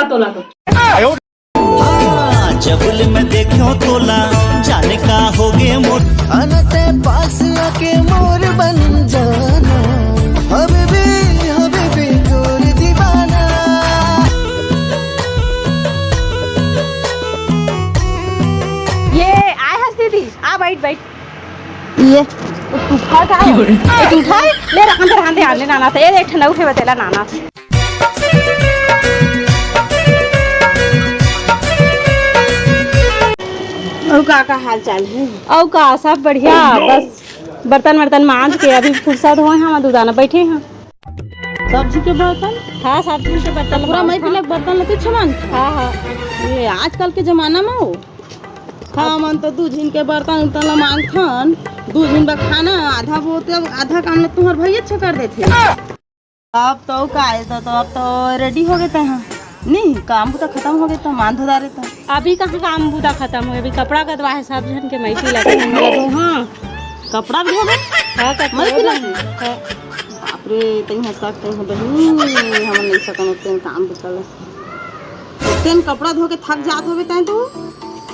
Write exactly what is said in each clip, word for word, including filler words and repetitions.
तोला तो। हाँ, जब ले मैं देख्यो तोला, जाने का होगे मोर। आना ते पास आके मोर बन जाना, हबीबी, हबीबी, तोर दीवाना। ये आय हस दीदी, आ बैठ, बैठ। ये तू उठा का? ये तू उठा? ले रखन दे, रहन दे, आने नाना से। ये एक ठन अउ हे बतेला नाना से। अउ का, का हाल चाल हे? अउ का, सब बढ़िया। बस बर्तन वर्तन मांज के अभी फुरसत होय हन, दुदाना बैठे हन। सब्जी के बर्तन? हाँ, सब्जी के बर्तन पूरा मांज मैं पिलक बर्तन लेते छमान। हाँ, हाँ। ये आजकल के जमाना में हो। हाँ, मन तो दू झिन के बर्तन उर्तन ला मांजथन, दू झिन बर खाना, आधा बहुत, आधा काम ला तुम्हार भाई अच्छा कर देथे। अब तो का है, तो, तो अब तो रेडी हो गए तैं, नहीं, काम बुता खत्म हो गए तो मान धो डारे तो। अभी कहाँ काम बुता खत्म हो, अभी कपड़ा गदवा है सब झन के, मैं पी लगे। हाँ, कपड़ा भी धोबे? हाँ, कपड़ा मैं भी धोबे। लगी। हाँ। बाप रे, तई हंस तई हो बहिनी, हम नहीं सकन तेन काम बुता ला। तेन कपड़ा धो के थक जात होबे तैं तू।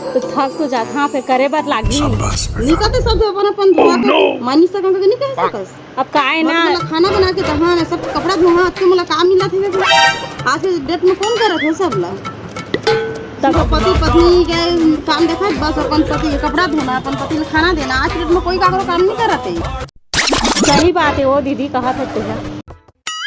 तो थक तो जात, हाँ, फिर करे बर लागी। शाबाश बेटा। नहीं कहते सब अपन अपन धोआ के मानी सकन तो नहीं कह सकस। अब का है ना, मतलब खाना बना के दहा ना, सब कपड़ा धोहा, अतके मोला काम मिलत हे। आज के डेट में कौन करत हे सब ला? तब सब पति पत्नी के काम देखत, बस अपन पति के कपड़ा धोना, अपन पति ला खाना देना। आज के डेट में कोई काकरो काम नहीं करत हे। सही बात है वो दीदी, कहत हे तेहा।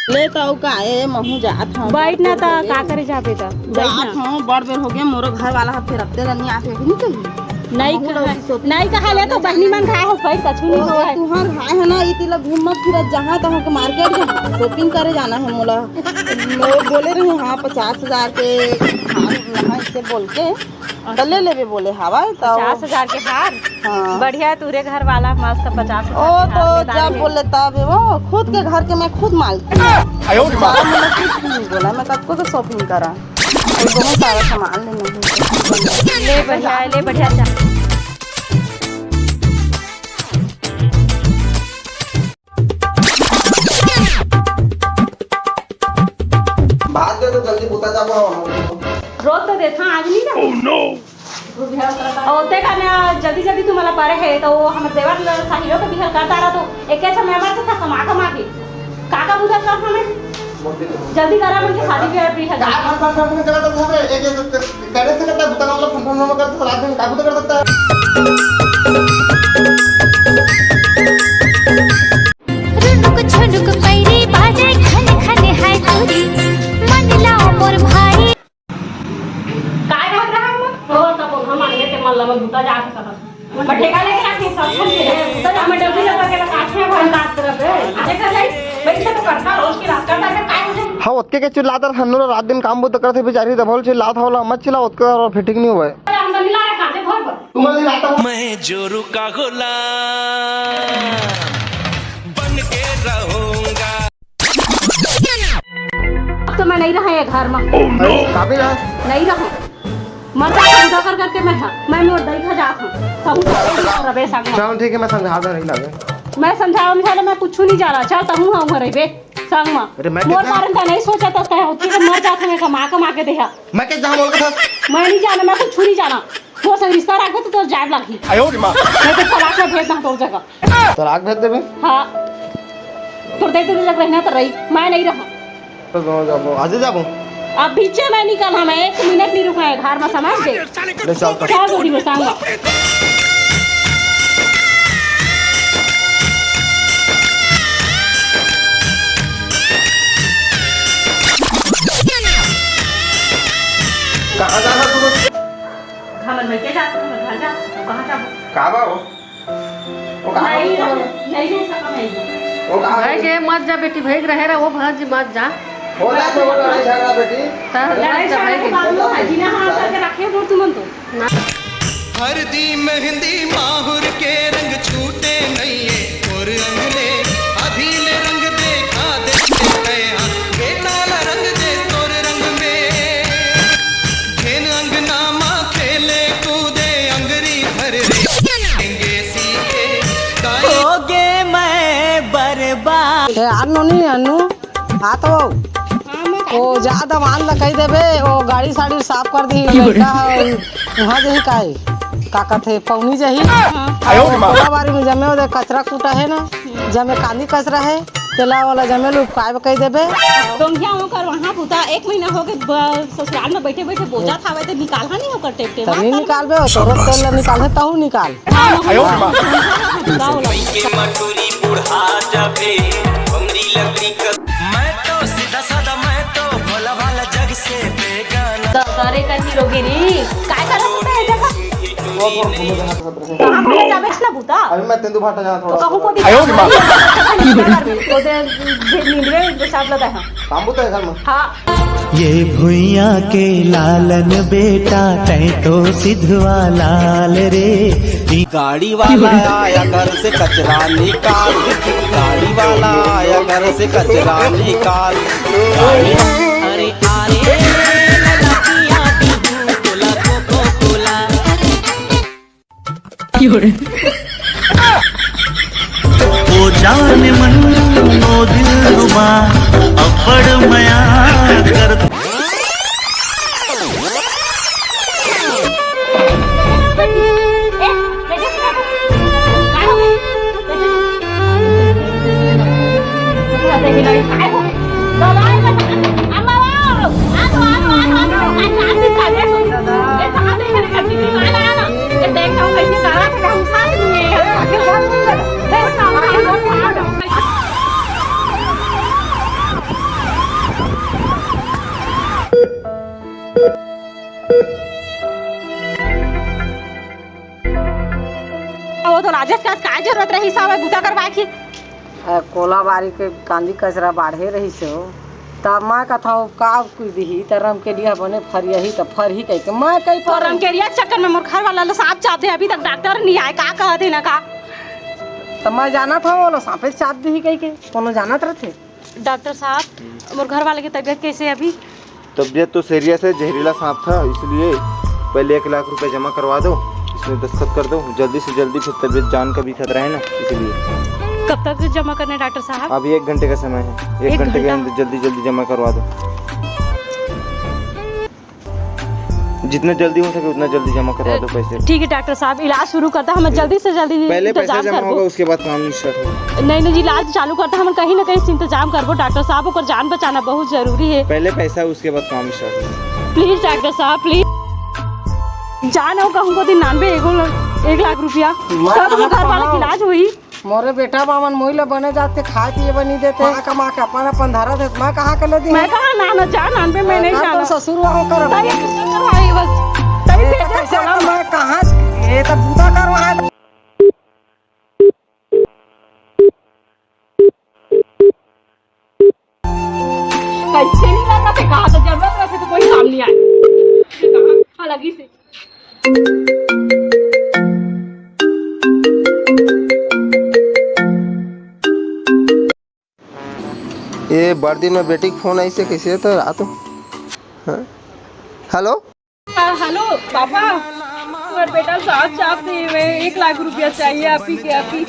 ले तो अउ का ए, महू जात हूँ। बैठ ना, त का करे जाबे त? बैठ जात ना। हूँ, बड़ बेर हो गया, मोरो घर वाला ह फेर हफ्ते ला नहीं आते, नहीं कही। नहीं महू कहा, लोग shopping नहीं कहा, ले तो बहनी मन खाए हो, बैठ, कछु नहीं ओ, होए। तुहार भाई है ना, इति ला घूमत फिरत जहाँ तहाँ के मार्केट जहाँ shopping करे जाना है मोला। वो बोले रहे, हाँ, पचास हजार के हार लेना है, इसे बोल के। त ले लेबे बोले हवय त। पचास हजार के हार? हाँ। बढ़िया, तोरे घर वाला मस्त पचास हजार ओ के हार तो ले डाल जब दे। बोले तब वो खुद के घर के मैं खुद मालकिन। आयो रे माँ। ज्यादा मोला कुछ भी नहीं बोला, मैं कतको के shopping करा। और बहुत सारा सामान लेना है। ले बढ़िया, ले बढ़िया जा। भात दे तो जल्दी बुता जाबो। रोज तो देथा, आज नहीं ना। Oh no! अउ ओते का ना जल्दी जल्दी तुम्हारा परे है तो वो हम देवर साहिलो के बिहार कर डारा तो एक ऐसा मेहमान से था कमा कमा के काका बुझा कर हमें जल्दी करा मन के शादी बिहार बिहार का कर कर कर कर कर कर एक एक करे से करता बुता ना, मतलब फोन फोन कर तो रात दिन काबू तो कर सकता है। रुनुक झुनुक पैरी बाजे खन खन है चूड़ी, मन लाओ मोर भाई। काय बात रहा हम? तो सब हम आगे ते मन लगा बुता जा सकत। बटेगा लेके आके सब कुछ है। तो हम डब्बी लगा के रखा है, हम बात करब। अरे कर ले, भाई से तो करता रोज की रात करता है, काय मुझे? हाँ, ओतके के चिल्लात हन्नू रात दिन काम बुता करथे बेचारी, दबोल चिल्लात होला, मत चिल्ला, ओतके और फिटिंग नहीं हुआ है। हम तो नहीं लाया खाते घर पर। तुम्हारे लाता हूँ। मैं जोरू का गुलाम बन के रहूंगा। अब तो मैं नहीं रहा ये घर में। काबिल है। नहीं रहूं। मर जा, समझा कर करके मैं, हाँ, मैं मोर दई खा जात हूँ। कहूँ तो नहीं रहे संग में। चल ठीक है, मैं समझा दे रही लगे। मैं समझावा, समझा ले, मैं कुछ नहीं जाना। चल, तहूँ हाँ घर बे संग में। अरे, मैं मोर क्या कारण का नहीं सोचा तो कहे होती तो मर जात हूँ, मैं कमा कमा के देहा। मैं क्या जहाँ बोल के था? मैं नहीं जाना, मैं कुछ नहीं जाना। तोर संग रिश्ता राखबे तो तोर जाए लागही। आयो रे माँ। मैं तो तलाक में भेज दा तोर जगह। तलाक भेज देबे? हाँ। तोर देख तो जगह रहना तो रही, मैं नहीं रहा। तो दोनों जाबो, आज ही जाबो। अब पीछे मैं निकल, हम एक मिनट नहीं रुका है घर में, समझ गए? ले चल तो। चल दीदी, मैं संग। कहाँ जा रहा तू? हमर मइके जात हन, हमर घर जात हन, कहाँ जाबो? का बा हो? वो कहाँ नहीं, गई? नहीं, नहीं, सब नहीं। वो कहाँ भाई गई? के मत जा बेटी, भाई रहे रहा, वो भाई जी मत जा। हो जा, तो वो लड़ाई झगड़ा बेटी। हाँ, लड़ाई मत जा झगड़ा भाई के के। बाद में भाई जी ने हाँ करके रखे हो तुमन तो। ना। हरदी मेहंदी माहुर के रंग छूटे नइये तोर अंग ले, अभी ले रंग देखा दे तैं हा, बेटा ला रंग दे तोर रंग में। घेन अंगना मा खेले कूदे अंगरी भर रे, एंगे सीखे दाई। हो गे मैं बर्बाद। ए, आ नोनी, अनु, आ तो। हाँ, मैं ओ जा दवान ल कहि देबे, ओ गाड़ी साड़ी साफ कर दिही। लइका ह उहाँ जही काय, का कथे, पौनी जही। हाँ। अउ कोलाबारी में जमे ओदे कचरा कूटा हे ना, जमे कांदी कचरा हे, तेला वाला जमे लुकाय कहि देबे। डोंगिया ओकर वहाँ बुता एक महीना हो गए, ब-, ससुराल में बैठे बैठे बोझा खावे ते निकाल हा नहीं ओकर टेप टेप। तनी निकाल बे, तोरो तेल ला निकाल हे, तहू निकाल। हाँ, हाँ, हाँ। का होला? मैं तो सीधा साधा, मैं तो भोला भाला, जग से बेगाना। द-, दरे कर निरोगी री। काय करत होता है जगह? कहाँ पे जावे ना बूता? अभी मैं तेंदू भाटा जाना तो थोड़ा। कहूँ को दिखा। ओदे नींदवे पेशाब लगा है। काम बूता है घर में। हाँ। ये भुइयां के लालन बेटा, तैं तो सिधवा लाल रे। गाड़ी वाला आया घर से कचरा निकाल, गाड़ी वाला आया घर से कचरा निकाल। गाड़ी अरे, अरे, ललकिया बिहू, कोला, कोको कोला। ओ जाने मन, ओ दिलरुबा, अब्बड़ मया कर। वो तो राजेश के आज काय जरूरत रहिस हवय बूता करवाए के? अ, कोलाबारी के कांदी कचरा बाढ़े रहिस हो, त मैं कथंव का कुछ दिही, त रमकेरिया बने फरियाही, त फरही कहिके मैं कही तो फरही। रमकेरिया के चक्कर में मोर घर वाला ला सांप चाब दे, अभी तक डॉक्टर नहीं आए, का कहत हे ना का? त मैं जानत हंव, ओला सांपे चाब दिही कहिके, कोनो जानत रथे? डॉक्टर साहब, मोर घर वाले की तबीयत कैसे है अभी? तबीयत तो सीरियस है, जहरीला सांप था, इसलिए पहले एक लाख रुपए जमा करवा दो, इसमें दस्तखत कर दो जल्दी से जल्दी, फिर तबीयत जान का भी खतरा है ना, इसलिए। कब तक जमा करना है डॉक्टर साहब? अभी एक घंटे का समय है, एक एक घंटे के घंटा? अंदर जल्दी जल्दी जमा करवा दो, जितना जल्दी हो सके उतना जल्दी जमा करवा दो पैसे। ठीक है डॉक्टर साहब, इलाज शुरू करता हूँ मैं, जल्दी से जल्दी पहले पैसा इंतजाम जमा करबो। होगा, उसके बाद काम स्टार्ट होगा। नहीं नहीं जी, इलाज चालू करता हूँ, हम कहीं ना कहीं से इंतजाम करबो डॉक्टर साहब, ओकर जान बचाना बहुत जरूरी है। पहले पैसा, उसके बाद काम स्टार्ट होगा। प्लीज डॉक्टर साहब, प्लीज। जान हो कहूँ को दिन नानबे एगो ल-, एक लाख रुपया, मैं तब कहाँ घर वाले कमाऊँ? की इलाज हुई। मोरे बेटा बामन मोई ल बने जाते, खाए पिए बर नइ देते। मैं कमा के अपन अपन धरा देत, मैं कहाँ के ले दी? मैं कहाँ ना, ना जा नानबे, मैं नहीं मैं जाना। तो ससुर वहाँ कर। तभी बूता करवाई बस, तभी ए, तो भेजे कैसे खोला। मैं कहाँ, ये तो बूता करवा है। कैसे नहीं लगा थे, कहा तो जरूरत रखे तो कोई काम नहीं आए। कहाँ लगी से। ए बड़ दिन में बेटी के फोन आइसे, कइसे तो रात हो? हाँ? हेलो। हाँ, हेलो पापा, तुम्हारे बेटा साथ चाप दे, मैं एक लाख रुपया चाहिए आप ही के, आप ही।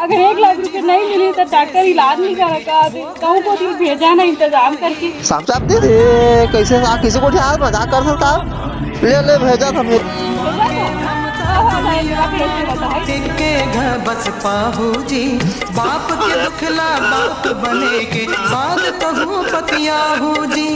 अगर एक लाख रुपया नहीं मिली तो डॉक्टर इलाज नहीं करा का दे, कहूँ को दिल भेजा ना इंतजाम करके। सांप चाप दे दे, कैसे आ, किसी को ठियाल मजाक कर सकता? ले, ले, भेजा था मैं। भेजा था? अब आ जाएगा, आप लोग को बताइए। के घर बस पाहू जी, बाप के दुखला बाप बने के बाद कहूँ पतिया हूँ जी।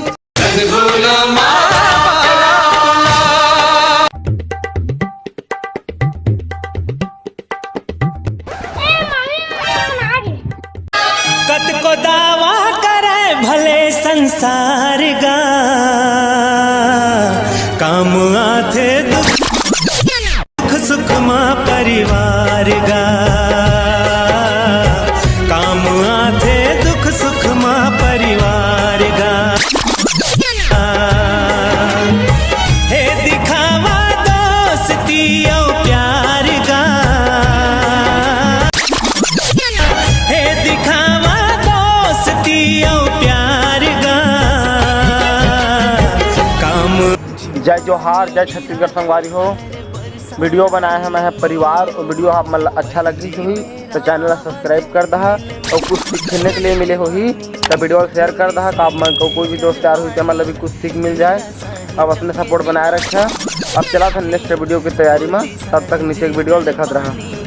कतको दावा करे भले संसार गा, काम आथे दुख सुख मा परिवार गा, काम आथे दुख सुख मा परिवार गा। हे दिखावा दोस्ती अउ प्यार गा, हे दिखावा दोस्ती अउ प्यार गा। काम जय जोहार, जय छत्तीसगढ़ संगवारी हो। वीडियो बनाए हन मैं ह परिवार, अउ वीडियो आप मन ला अच्छा लगिस होही तो चैनल ला सब्सक्राइब कर दहा। अउ कुछ सीखने के लिए मिले होही, त video share कर दहा। आप मन को कोई भी दोस्त यार होही, ते मन ला भी कुछ सीख मिल जाए। अब अपने support बनाए रखा। अब चला था next video की तैयारी में, तब तक नीचे एक video देखत रहा।